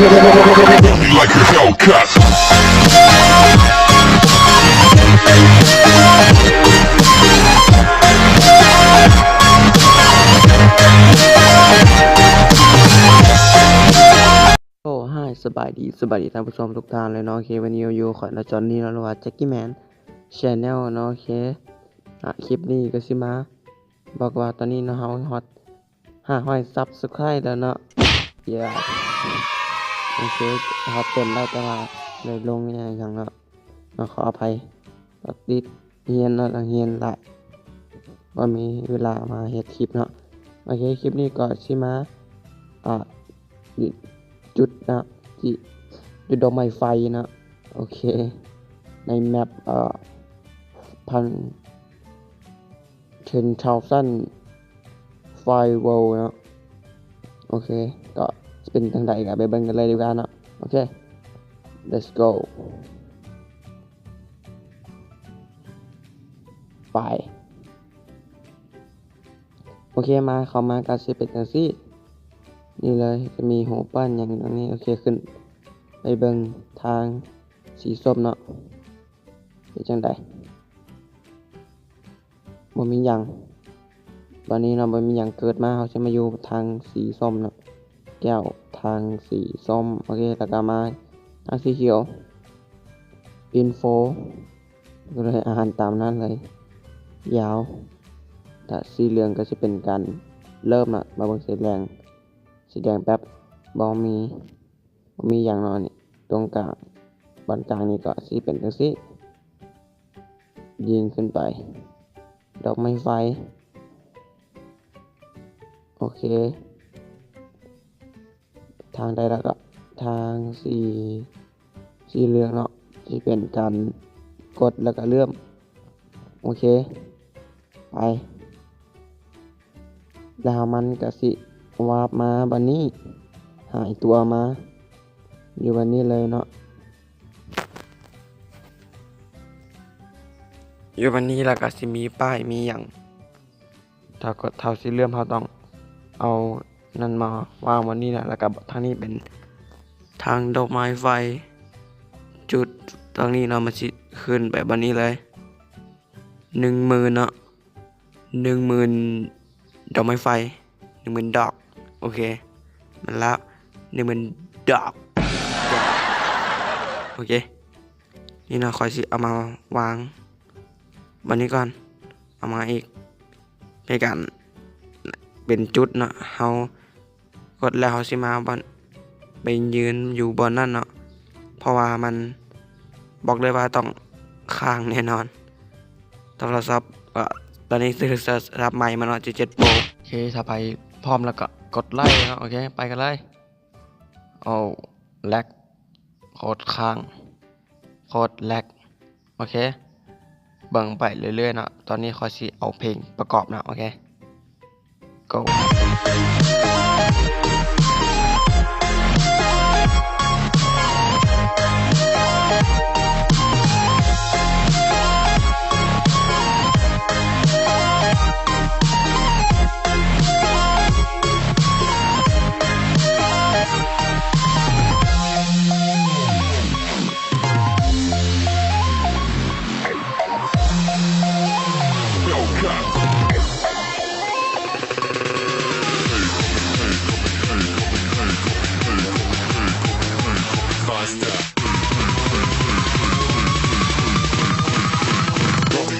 Like a Hellcat. ໂອ້ ຮາຍ ສະບາຍດີ ສະບາຍດີທ່ານຜູ້ຊົມທຸກທ່ານເລີຍເນາະ. ໂອເຄ ວັນນີ້ຢູ່ກັບຂ້ອຍ ນະ ຈອນນີ ເນາະ ຫຼືວ່າ ແຈັກກີ້ແມນ ແຊນແນວ ເນາະ. ໂອເຄ ອາ ຄລິບນີ້ກໍຊິມາບອກວ່າ ຕອນນີ້ເນາະ ເຮົາຮອດ ຫ້າຮ້ອຍ Subscribe ແລ້ວເນາະ. ເຢ້ ໂອເຄ ຮອດເຕັມແລ້ວ ແຕ່ວ່າໄດ້ລົງອີຫຍັງເນາະ ເນາະ ຂໍອະໄພ ຕິດຮຽນເນາະ ຮຽນຫຼາຍ ບໍ່ມີເວລາມາເຮັດຄລິບເນາະ. ໂອເຄ ຄລິບນີ້ກໍຊິມາ ອ່າ ຈຸດເນາະ ທີ່ ຈຸດດອກໄມ້ໄຟເນາະ. ໂອເຄ ໃນແມັບ ເອີ ພັນ Ten Thousand Firewall ເນາະ. ໂອເຄ ກໍຈະເປັນຈັ່ງໃດ ກໍໄປເບິ່ງກັນເລີຍດີກວ່າເນາະ. ໂອເຄ Let's go ໄປ. ໂອເຄ ມາ ເຂົ້າມາກໍຊິເປັນຈັ່ງຊີ້ ນີ້ເລີຍ ຈະມີຮູບປັ້ນຫຍັງຕົງນີ້. ໂອເຄ ຂຶ້ນໄປເບິ່ງທາງສີສົ້ມເນາະ ເປັນຈັ່ງໃດ? ບໍ່ມີຫຍັງ ບາດນີ້ເນາະ ບໍ່ມີຫຍັງເກີດມາ. ເຮົາຊິມາຢູ່ທາງສີສົ້ມເນາະ ແກ້ວທາງສີສົ້ມ. ໂອເຄ ແລ້ວກໍມາທາງສີຂຽວ Info ກໍເລີຍອ່ານຕາມນັ້ນເລີຍ ຍາວ. ຖ້າສີເຫຼືອງກໍຊິເປັນການເລີ່ມເນາະ. ມາເບິ່ງສີແດງ ສີແດງແປັບ ບໍ່ມີ ບໍ່ມີຫຍັງເນາະ. ນີ້ຕົງກາງ ບ່ອນກາງນີ້ກໍຊິເປັນຈັ່ງຊີ້ ຍິງຂຶ້ນໄປ ດອກໄມ້ໄຟ. ໂອເຄ ທາງໃດລະ ກໍທາງສີ ສີເຫຼືອງເນາະ ຊິເປັນການກົດ ແລ້ວກໍເລີ່ມ. ໂອເຄ ໄປ ແລ້ວມັນກະຊິວາບມາບາດນີ້ ຫາຍຕົວມາຢູ່ບາດນີ້ເລີຍເນາະ. ຢູ່ບາດນີ້ລະກະຊິມີປ້າຍມີຫຍັງ ຖ້າກົດເທົ່າສີ່ຫຼ່ຽມ ເຮົາຕ້ອງເອົານັ້ນມາວາງບາດນີ້ນະ. ລະກະທາງນີ້ເປັນທາງດອກໄມ້ໄຟ ຈຸດທາງນີ້ເນາະ ມັນຊິຂຶ້ນໄປບາດນີ້ເລີຍ ໜຶ່ງໝື່ນເນາະ ໜຶ່ງໝື່ນດອກໄມ້ໄຟ ໜຶ່ງໝື່ນດອກ. ໂອເຄ ແມ່ນແລ້ວ ໜຶ່ງໝື່ນດອກ. ໂອເຄ ນີ້ເນາະ ຂ້ອຍຊິເອົາມາວາງບາດນີ້ກ່ອນ ເອົາມາອີກ ໃນການເປັນຈຸດເນາະ ເຮົາ ກົດແລ້ວເຮົາຊິມາບ່ອນ ໄປຢືນຢູ່ບ່ອນນັ້ນເນາະ ເພາະວ່າມັນ ບອກເລີຍວ່າຕ້ອງຄ້າງແນ່ນອນ. ໂທລະສັບ ເອີ ຕອນນີ້ຊື້ໂທລະສັບໃໝ່ມາເນາະ ເຈັດ ເຈັດ Pro. ໂອເຄ ຖ້າໃຜພ້ອມແລ້ວກໍກົດໄລເນາະ. ໂອເຄ ໄປກັນເລີຍ. ໂອ້ ແລັກ ໂຄດຄ້າງ ໂຄດແລັກ. ໂອເຄ ເບິ່ງໄປເລື້ອຍໆເນາະ. ຕອນນີ້ຂ້ອຍຊິເອົາເພງປະກອບເນາະ. ໂອເຄ Go.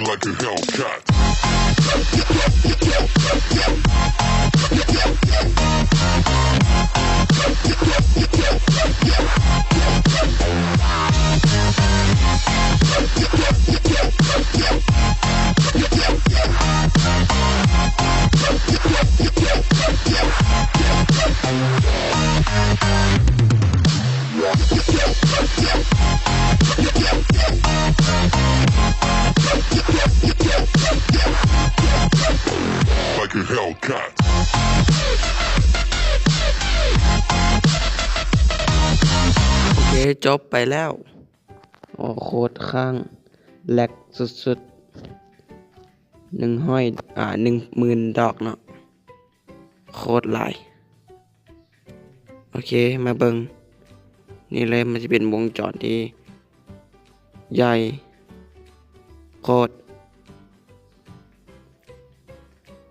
Like a Hellcat. ໂອເຄ ຈົບໄປແລ້ວ. ໂອ້ ໂຄດຄ້າງ ແລັກສຸດໆ ໜຶ່ງຮ້ອຍ ອ່າ ໜຶ່ງໝື່ນດອກເນາະ ໂຄດຫຼາຍ. ໂອເຄ ມາເບິ່ງ ນີ້ເລີຍ ມັນຈະເປັນວົງຈອນທີ່ໃຫຍ່ໂຄດ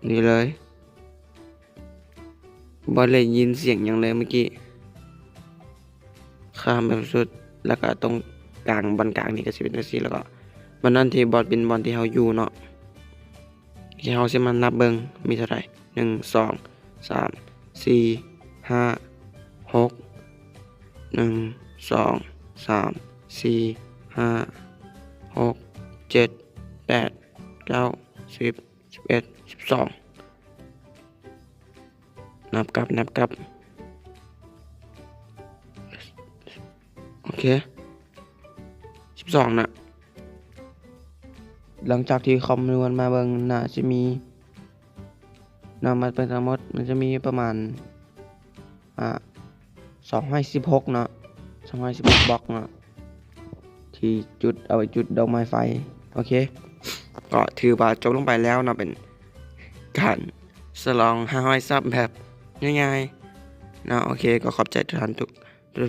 ນີ້ເລີຍ. ບໍ່ໄດ້ຍິນສຽງຫຍັງເລີຍເມື່ອກີ້ ຂ້າມໄປສຸດ ແລ້ວກໍຕົງກາງ ບ່ອນກາງນີ້ກໍຊິເປັນຈັ່ງຊີ້ ແລ້ວກໍບ່ອນນັ້ນທີ່ບ່ອນ ເປັນບ່ອນທີ່ເຮົາຢູ່ເນາະ. ໂອເຄ ເຮົາຊິມານັບເບິ່ງມີເທົ່າໃດ ໜຶ່ງ ສອງ ສາມ ສີ່ ຫ້າ ຫົກ ໜຶ່ງ ສອງ ສາມ ສີ່ ຫ້າ ຫົກ ເຈັດ ແປດ ເກົ້າ ສິບ ສິບເອັດ ສິບສອງ ນັບກັບ ນັບກັບ ໂອເຄ ສິບສອງນະ. ຫຼັງຈາກທີ່ຄຳນວນມາເບິ່ງ ໜ້າຈະມີ ນຳມາເປັນທັງໝົດ ມັນຈະມີປະມານ ອ່າ ສອງຮ້ອຍສິບຫົກເນາະ ສອງຮ້ອຍສິບຫົກບລັອກເນາະ ທີ່ຈຸດ ເອົາໄວ້ຈຸດດອກໄມ້ໄຟ. ໂອເຄ ກໍຖືວ່າຈົບລົງໄປແລ້ວເນາະ ເປັນການສະຫຼອງຫ້າຮ້ອຍຊັບແບບງ່າຍໆເນາະ. ໂອເຄ ກໍຂອບໃຈທຸກທ່ານ ທຸກ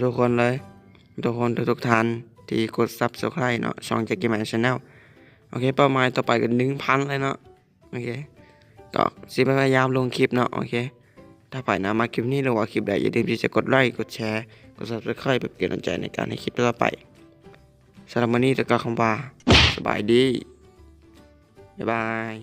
ທຸກໆຄົນເລີຍ ທຸກຄົນ ທຸກໆທ່ານທີ່ກົດ Subscribe ເນາະ ຊ່ອງ Jackie My Channel. ໂອເຄ ເປົ້າໝາຍຕໍ່ໄປກໍໜຶ່ງພັນເລີຍເນາະ. ໂອເຄ ກໍຊິພະຍາຍາມລົງຄລິບເນາະ. ໂອເຄ ຖ້າໃຜນະມັກຄລິບນີ້ ຫຼືວ່າຄລິບໃດ ຢ່າລືມທີ່ຈະກົດໄລ ກົດແຊ ກົດ Subscribe ເພື່ອເປັນກຳລັງໃຈໃນການເຮັດຄລິບຕໍ່ໄປ. ສຳລັບມື້ນີ້ຕ້ອງກ່າວຄຳວ່າ ສະບາຍດີ ບາຍບາຍ.